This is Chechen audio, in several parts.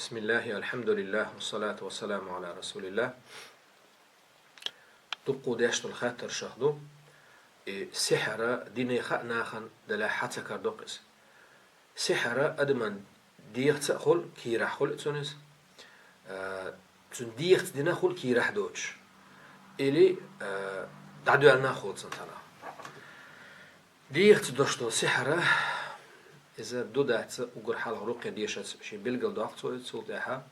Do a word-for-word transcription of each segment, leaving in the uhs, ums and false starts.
بسم الله، الحمد لله، والصلاة والسلام على رسول الله. Дуккха деш долу хаттаршах ду. И сихьар дина хаьа нахана, делахь хьа ца карадо-кх иза. Сихьар адаман дегӀаца а хуьлу, кийрахь хуьлу цунна иза. А, цуьнан дегӀаца дина хуьлу кийрахь доцуш. Или, а, дӀадоьллина хуьлу цунна тӀаккха. ДегӀаца дош долу сихьар, иза ду дац уггар хьалха рукъе дешаца шен билгал доккху цо иза, цул тӀаьхьа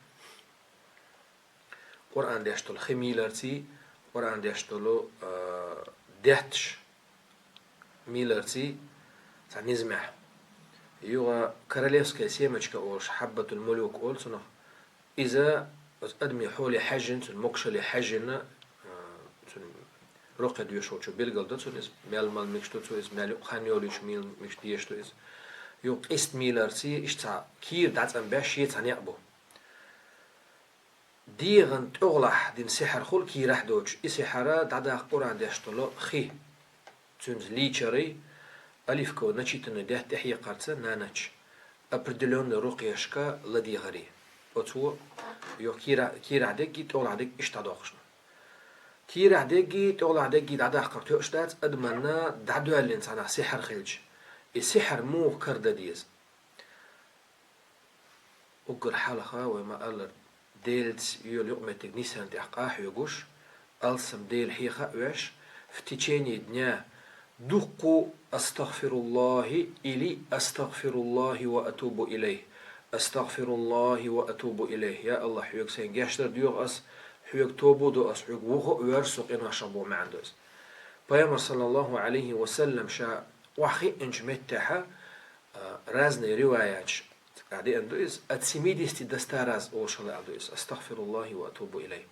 Къуръан деш долу хи мийларций, Къуръан деш долу, а, детташ мийларций цхьа низамехь. Юха королевская семечка олуш, хьаббатул мулюк олу цунах. Иза оцу адамийн хьоле хьаьжжина, цуьнан могушалле хьаьжжина, а, цуьнан рукъе доьшуш волчо билгал до цунна иза, мел мала мегаш ду цо иза, мел юкъа хан йолуьйтуш мила мегаш деша ду иза. Юха къист мийларций, иштта цхьа кийра дӀацӀанбеш шен цхьа некъ бу. ДегӀан тӀехула дина сихьар хуьлу кийрахь доцуш. И сихьар дӀадаккха Къуръан деш долу хи, цуьнца лийчарий, алиф-буква начитанный детта тӀехьекхарца нанас определённый рукъешка ладегӀарий. Оцо юха кийра-, кийрахь дерг, тӀехула дерг иштта дӀадоккхуш ду. Кийрахь дерг, тӀехула дерг дӀадаккхар тоьаш дац адамна дӀадоьллина цхьанхьа сихьар хилча. И сихьар муха карадан деза? Уггар хьалха вай ма-аллара, Делаца йолу юкъаметтиг нисана тӀехь къахьоьгуш, алсам Дела хьеха а веш, в течение дня дуккха «Астагфируллахи» или «Астагфируллахи ва атубу илайх». «Астагфируллахи ва атубу илайх». Я АллахӀ, хьоьга сайн гечдар доьху ас, хьоьга тоба до ас, хьоьга вуха а воьрзу со къиношах боху маьӀна ду иза. Пайхамар, саллаллаху Ӏалайхи ва саллам, ша охьахиъначу меттехь, а, разные риваяташ тӀехь деана ду иза, от семидесяти до ста раз олуш хилла аьлла ду иза: «Астагфируллахи ва атубу илайх».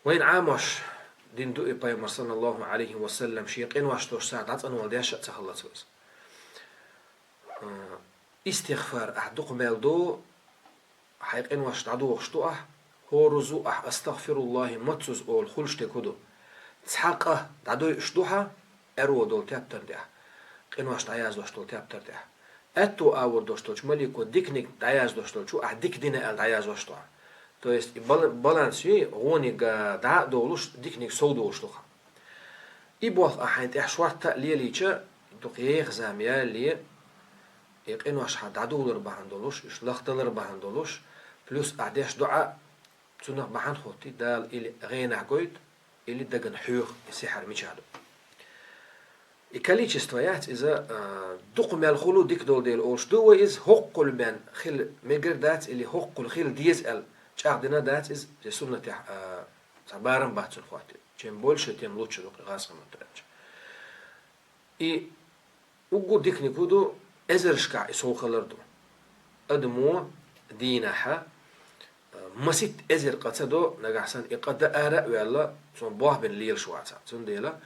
Вайн Ӏамош дина ду и, Пайхамар, саллаллаху Ӏалайхи ва саллам, шен къинош долуш сагӀа дӀацӀанвала деш а ца хилла цо иза. А, истигъфар ахь дукха мел до, хьайн къинош дӀадохуш ду ахь, хӀоразза ахь «Астагфируллахи» маццаза олу хуьлуш дерг хӀун ду? Цхьа къа дӀадойуш ду хьан аьрру долу тептарна тӀехь, къинош дӀаяздеш долу тептар тӀехь. Аьтту агӀор долуш долчу малико диканиг дӀаяздеш долчу ахь дика дина аьлла дӀаяздеш ду хьан. То есть и бала-, баланс ю, гӀониг дӀа а довлуш, диканиг сов долуш ду хьан. И болх ахь хьайн тӀехь шортта а лелийча, дукха еха зама ялале, и къинош хьан дӀадовлар бахьана долуш, уьш лахдалар бахьана долуш, плюс ахь деш доӀа цунах бахьана хӀоттий, Дала или гӀенах гойту, или дагана хьоьху и сихьар мичахь ду. И количество яц иза, а, дукха мел хуьлу дика долу дела олуш ду вай иза, хӀоккхул бен хила мегар дац или хӀоккхул хила деза аьлла чӀагӀдина дац иза, и суннатехь, а, цхьа барам бац цунах хӀоттий. Чем больше, тем лучше ду-кх, гӀазкхийн маттахь аьлча. И уггар диканиг хӀун ду, эзаршкахь и сов хилар ду. Адамо дийнахьа, а, маситта эзар къа ца до, нагахь санна и къа дан ара а ваьлла, цунна болх бина лелаш вацахь. Цундела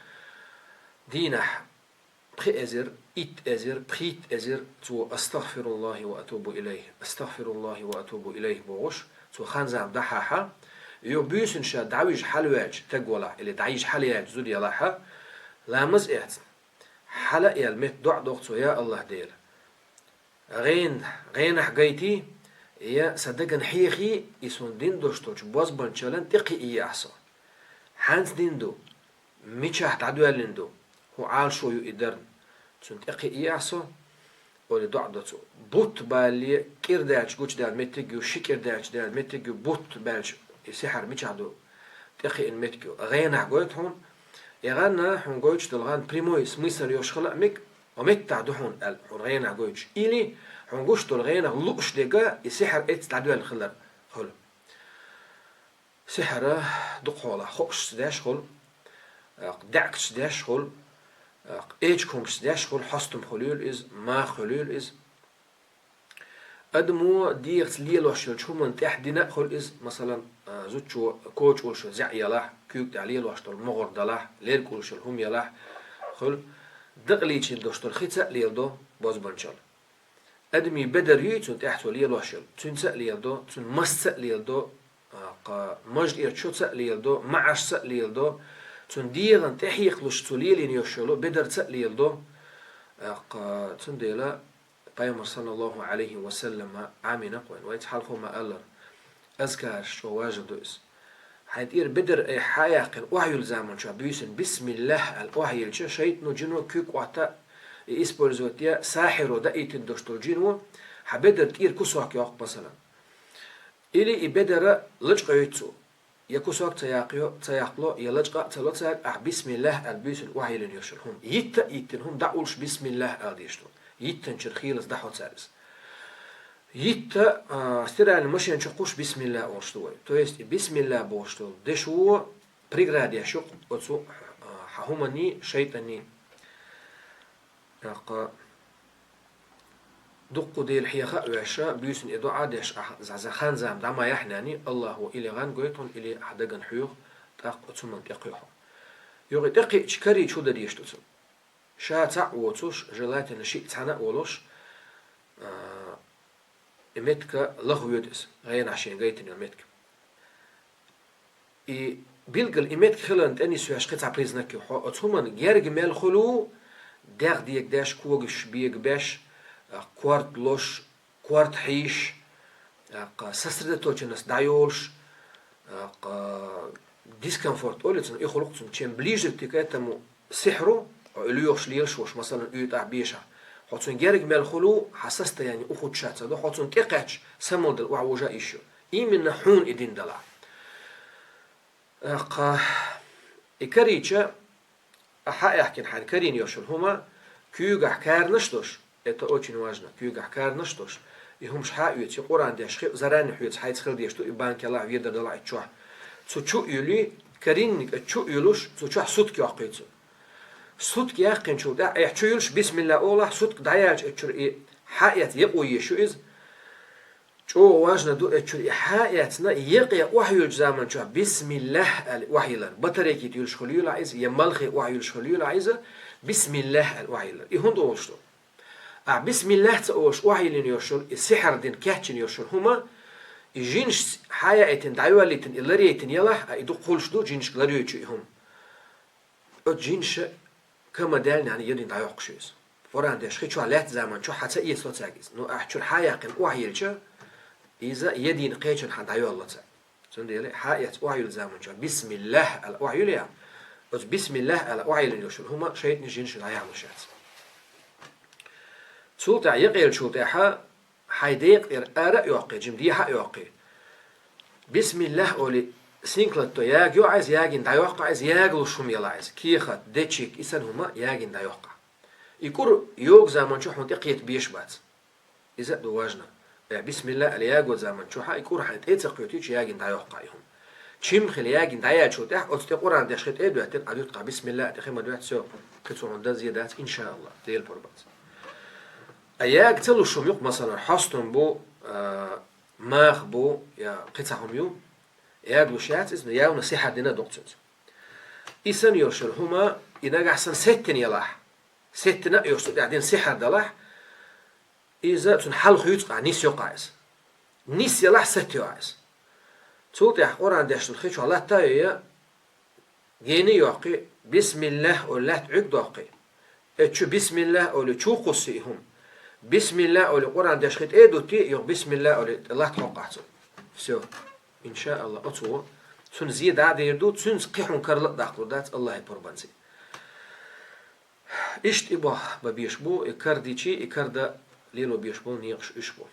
дийнахь пхи эзар, итт эзар, пхийтта эзар цо «Астагфируллахи ва атубу илайх, астагфируллахи ва атубу илайх» бохуш, цо хан-зама дахьахьа, юха буьйсанна ша дӀавижа хьалаваьлча, таг валахь или дӀайижа хьалаяьлча, зуда ялахьа, ламаз эцна, хьала а яьлла метта доӀа доху цо: «Я АллахӀ Дела, гӀен-, гӀенах гайтий, я сан дагана хьехий, и суна дина долуш долчу бозбанчаллан тӀекхиийехьа со. Хьанца дина ду? Мичахь дӀадоьллина ду? ХӀун Ӏалашо ю и дарна? Цунна тӀекхиийехьа со», — олий доӀа до цо. Бутт балале, кӀира даьлча гучудаьлла меттиг ю, ши кӀира даьлча даьлла меттиг ю, бутт баьлча и сихьар мичахь ду тӀекхиъна меттиг ю. ГӀенах гойту хьуна. И гӀан хьуна гойтуш долу гӀан прямой смысл йолуш хила а мега, хьо меттахь ду хьуна аьлла, хьуна гӀенах гойтуш. Или хьуна гуш долу гӀенах лууш дерг и сихьар эцна дӀадоьлла хилар хуьлу. Сихьар дукха хьолахь, ховшашца деш хуьлу, даьӀахкашца деш хуьлу, эчиг хӀумашца деш хуьлу, хьостам хуьлийла иза, маха хуьлийла иза. Адамо дегӀаца лелош йолчу хӀуманна тӀехь дина а хуьлу иза, масалан, а, зудчо коча уллуш йолу зӀе ялахь, куьйга тӀехь лелош долу могӀар далахь, лерг уллуш йолу хӀума ялахь, хуьлу дакъалийчина долуш долу хица а леладо бозбанчалла. Адамийн бедар юй цунна тӀехь цо лелош йолу, цуьнца а леладо, цуьнан масца а леладо, а, кха, мажа тӀера чоца а леладо, маӀашца а леладо, цуьнан дегӀана тӀехьекхалуш цо лелийна йолуш йолу бедарца а леладо, а, кха, цундела Пайхамар, саллаллаху Ӏалайхи ва саллама, Ӏамийна-кх вайна. Вайца хьалха ма аллара, азкараш чӀогӀа важа ду иза. Хьайн тӀера бедар, э, хьаяьккхина охьаюллу заман чохь буьйсанна бисмиллахӀ аьлла охьайиллча, шайтӀано, жино куьг Ӏотта, и использовать е, сахьиро даийтина долуш долу жино хьан бедар тӀера кусок йоккху, масалан. Или и бедара лачкъа йойту цо. Я кусок ца яккхайо, ца яккхало, я лачкъа а ца ло цаьрга, ахь бисмиллахӀ аьлла буьйсанна охьайиллина йолуш йолу хӀума. Йитта а йиттина хӀума дӀа а уллуш бисмиллахӀ ала дезаш ду. Йиттанчуьра хийлаза дӀахьо цара иза. Йитта, а, стиральный машен чу кхуш бисмиллахӀ олуш ду вай. То есть и бисмиллахӀ бохуш долу дешо преграда еш ю-кх оцу, а, хьан хӀуманний, шайтӀанний. ТӀаккха дуккха Дела хьеха а ваьш, буьйсанна и доӀа а деш, ахь за, за хан-зама дӀа ма яьхьнехь, АллахӀа или гӀан гойту хьуна, или хьан дагна хьоьху, тӀаккха оцу хӀуманна тӀекхуьу хьо. Юха и тӀекхиъча карийча хӀун дан дезаш ду цунна? Ша цхьаъ воцуш, желательно шиъ цхьаьна а волуш, а, и меттиг лаха воьду иза, гӀенахь шена гайтина йолу меттиг. И билггал и меттиг хиларна тӀе нисвеш кхин цхьа признак ю. Хьо оцу хӀуманна герга мел хуьлу, дегӀ дегадеш, когаш бегабеш, а, корта луш, корта хьийзаш, а, кха сосредоточенность дӀайолуш, а, кха дискомфорт олу цунна, и хуьлу-кх цунна. Чем ближе ты к этому сихьру, хьо и лоьхуш лелаш волуш, масалан, уьйтӀахь, бешахь, хьо цунна герга мел хуьлу, хьан состояние ухудшаться ду, хьо цунна тӀекхаьчча, самалдала охьавожа йиш ю. Именно хьуна и дина далахь. Кха, и карийча, ахь хьаэхкина хьайна карийна йолуш йолу хӀума, куьйгахь каранаш а долуш, это очень важно, куьйгахь каранаш а долуш, и хӀумаш хьаоьцу, и Къуръан деш хи-, заранее хьоьца хьайца хила дезаш ду, и банка ялахь, ведар далахь и чохь. Цу чу а юьллий, карийнарг а чу а юьллуш, цу чохь сутка йоккхуьйту. Сутка яьккхинчул тӀаьхьа, айхьа чу юьллуш, бисмилла олахь, сутка дӀаяьлча, оцу чуьра и хьаэца якъо езаш ю иза. ЧӀогӀа важно ду оцу чуьра и хьаэцна, якъе охьаюьллучу заман чохь бисмиллахӀ аьлла охьайиллар. Батарейкита юьллуш хуьлийла иза, я малхе охьаюьллуш хуьлийла иза, бисмиллахӀ аьлла охьайиллар. И хӀунда олуш ду? Ахь бисмиллахӀ ца олуш охьайиллина йолуш йолу, и сихьр дина кечйина йолуш йолу хӀума, и жинаш хьаяийтина, дӀайоьллийтина, и ларъяйтина ялахь, а и дукха хуьлуш ду, жинашка ларъйойтуш ю и хӀума. Оцу жинаша кама даьлла, нана, ядийна дӀайоккхуш ю иза. Къуръан деш хи чохь лаьтта заман чохь хьан ца эцало цаьрга иза. Ну, ахь чуьра хьаяьккхина охьайиллча, иза ядийна кхечанхьа дӀайоьлло цаьрга. Цундела хьаэца охьайиллу заман чохь бисмиллахӀ аьлла охьайиллий ахь, оцу бисмиллахӀ аьлла охьайиллина йолуш йолу хӀума шайтӀанаш, жинашка дӀаяхьалуш яц. Цул тӀаьхьа якъаеллачул тӀаьхьа хьайн декъа тӀера ара а йоккхий, жима дехьа а йоккхий, бисмиллахӀ олий, синкалатто ягайо ахь иза, ягийна дӀайоккху ахь иза, ягалуш хӀума ялахь иза, кехат, дечиг, и санна хӀума ягийна дӀайоккху ахь. И кӀур йогу заман чохь хьуна тӀекхета безаш бац. Иза а ду важно. Э, бисмиллахӀ аьлла ягочу заман чохь и кӀур хьайн тӀе а ца кхетийча, ягийна дӀайоккху ахь и хӀума. Чим хила ягийна дӀаяьллачул тӀаьхьа оцу тӀе Къуръан деш хи тӀе а доьттина, Ӏа дуьту-кх ахь бисмиллахӀ, тӀе хи ма доьтту, всё, кхин цо хьуна дан зе дац, иншааллахӀ, Дела пурбанца. А яга ца луш хӀума ю-кх, масалан, хьостам бу, а, маха бу, я кхин цхьа хӀума ю, яга луш яц иза, но явно сихьр дина ду-кх цуьнца. И санна йолуш йолу хӀума, и нагахь санна сеттина ялахь, сеттина а йолуш цу тӀехь дина сихьр далахь, иза цунна хьалха хуьйцу-кх ахь, нисйо-кх ахь иза. Нисъялахь, сатайо ахь иза. Цул тӀаьхьа Къуръан дешначу хи чохь латта а йой, гена а йоккхий, бисмиллахӀ олий латта Ӏуьрг доккхий, оцу чу бисмиллахӀ олий чу кхуссий и хӀума. БисмиллахӀ олий Къуръан деш хи тӀе а дуттий, юха бисмиллахӀ олий тӀе латта хьокху ахь цунна. Всё. ИншааллахӀ, оцо цунна зе дӀа а дер ду, цуьнца кхин хьуна карла а даккхалур дац АллахӀан пурбанца. Иштта и бохь бан безаш бу, и кара дичий, и кара дан лело безаш болу некъаш уьш бу.